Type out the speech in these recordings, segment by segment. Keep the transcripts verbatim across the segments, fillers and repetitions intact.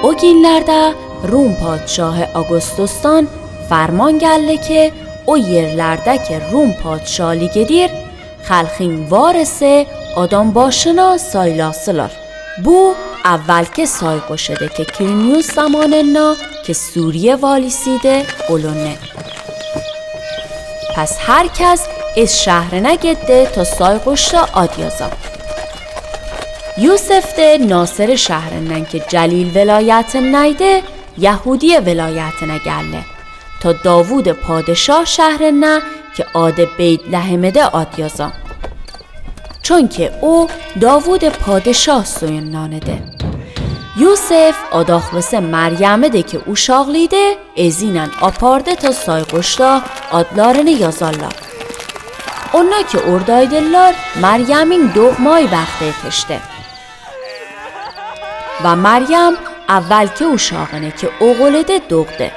O günlerde Rum padşahı Augustustan ferman geldi ki, o yerlerdeki Rum padşahlıgedir, halqin varisi adam başına saylasılar. Bu, evvelki Sayqoşudaki Kirinius zamanında ki Suriye valisiydi, olunne. Pes her kes öz şehrine getti ta Sayqoşuda ad yaza. Yusif de Nasiri şehrinden ki Celil velayetindeydi, Yehudiye velayetine geldi. Ta Davudi padişah şehrine ki adı Beytlehemidi ad yaza. Çünki o Davudi padişah soyundan idi. Yusif adaqlısı Meryemi de ki uşaqlıydı, özünen apardı ta Sayqoşuda adlarını yazarlar. Onda ki ordaydıllar, Meryemin doğmay vaqtı etişdi. Ve Meryem evvelki uşağını ki oğul idi, doğdu.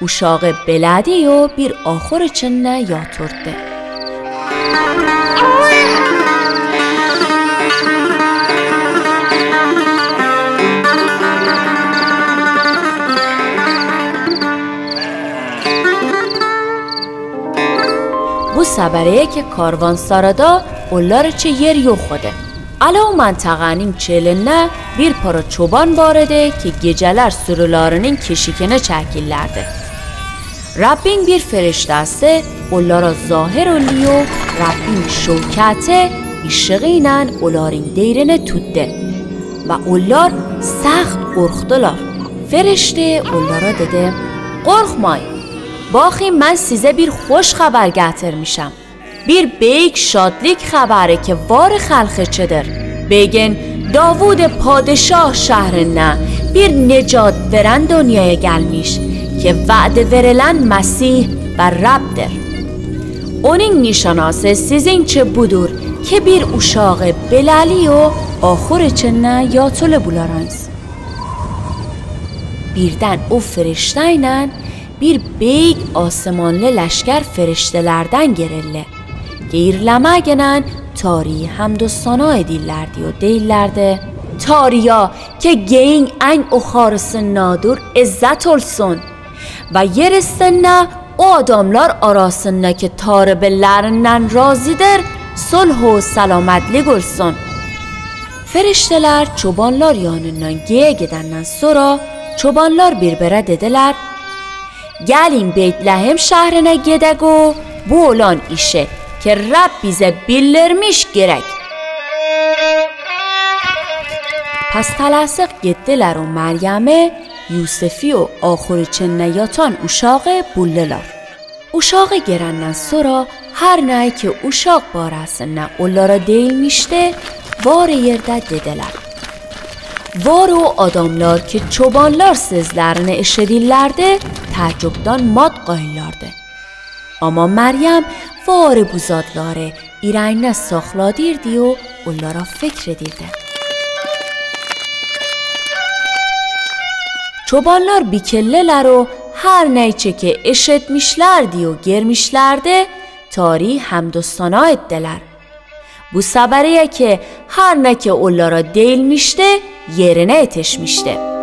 Uşağı belädi yo bir ahur içinde yatırdı. Bu sefer ki karvansarada ollar içi yer yoq idi. Alə o məntəqənin çölündə bir para çoban var idi ki, gecələr sürülərinin keşikini çəkirlərdi. Rəbbin bir firiştəsi ollara zahir oldu yo, Rəbbin şövkəti işığı ilə onların deyrini tutdu. Və onlar səxt qorxdular. Firiştə onlara dedi: "Qorxmayın. Baxın, mən sizə bir xoş xəbər gətirmişəm. Bir böyük şadlıq xəbəri ki, varı xəlq içidir. Bəgin, Davudi padişah şəhrində bir necat verən dünyoya gəlmiş ki, vədə verilən Məsih və Rəbbdir. Onun nişanası sizinçi budur ki, bir uşağı beləli yo, ahur içində yatılı bularans." Birdən o firiştə ilə bir böyük asmanlı ləşkər firiştələrdən girildi. Geyirləməklə Tari həmd-u-səna edirlərdi yo deyirlərdi: "Tariyə ki, göyün ən oxarısındadır, izzət olsun. Və yer üstündə o adamlar arasında ki, Tari billərindən razıdır, sulh-u səlamətlik olsun." Firiştələr çobanlar yanından göyə gedəndən sonra çobanlar bir-birə dedilər: "Gəlin Beytləhem şəhrinə gedək o bu olan işi ki, Rəbb bizə bildirmiş görək." Pəs tələsiq getdilər o Məryəmi, Yusifi o ahur içində yatan uşağı buldular. Uşağı görəndən sonra hər nə ki uşaq barəsində onlara deyilmişdi, varı yerdə dedilər. Varı o adamlar ki, çobanlar sözlərini eşidirlərdi, təəccübdən mat qalırlardı. Amma Məryəm varı bu zadları ürəyində saxladirdı yo, onlara fikr edirdi. Çobanlar bikillilər o, hər nə ki eşitmişlərdi yo, görmüşlərdi, Tari həmd-u-səna etdilər. Bu səbəriyə ki, hər nə ki onlara deyilmişdi, yerinə etişmişdi.